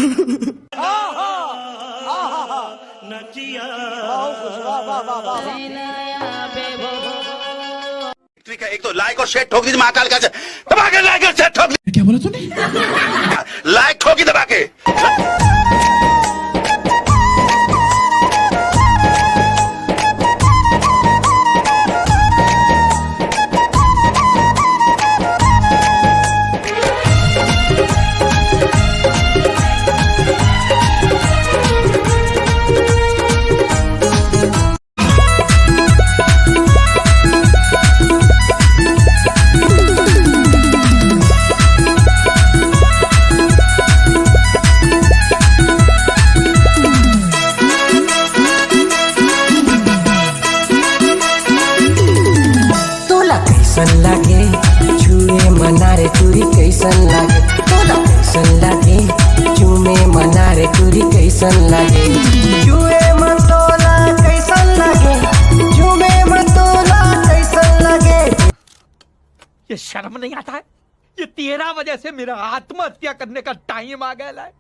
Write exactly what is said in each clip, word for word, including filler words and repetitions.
ठीक है, एक तो लाइक और शेयर ठोक दीजिए महाकाल का, दबा के लाइक और शेयर ठोक दीजिए। क्या बोला तूने? लाइक ठोकी दबा के। तोला कैसन लागे छुए मना रे टूरी, कैसन लागे? तोला कैसन लागे चूमे मना रे टूरी, कैसन लागे? छुए मन तोला कैसन लागे? चूमे मन तोला कैसन लागे? ये शर्म नहीं आता है? ये तेरा वजह से मेरा आत्महत्या करने का टाइम आ गया है।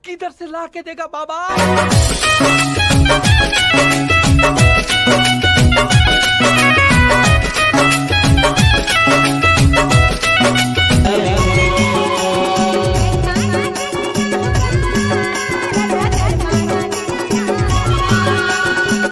किधर से ला के देगा बाबा?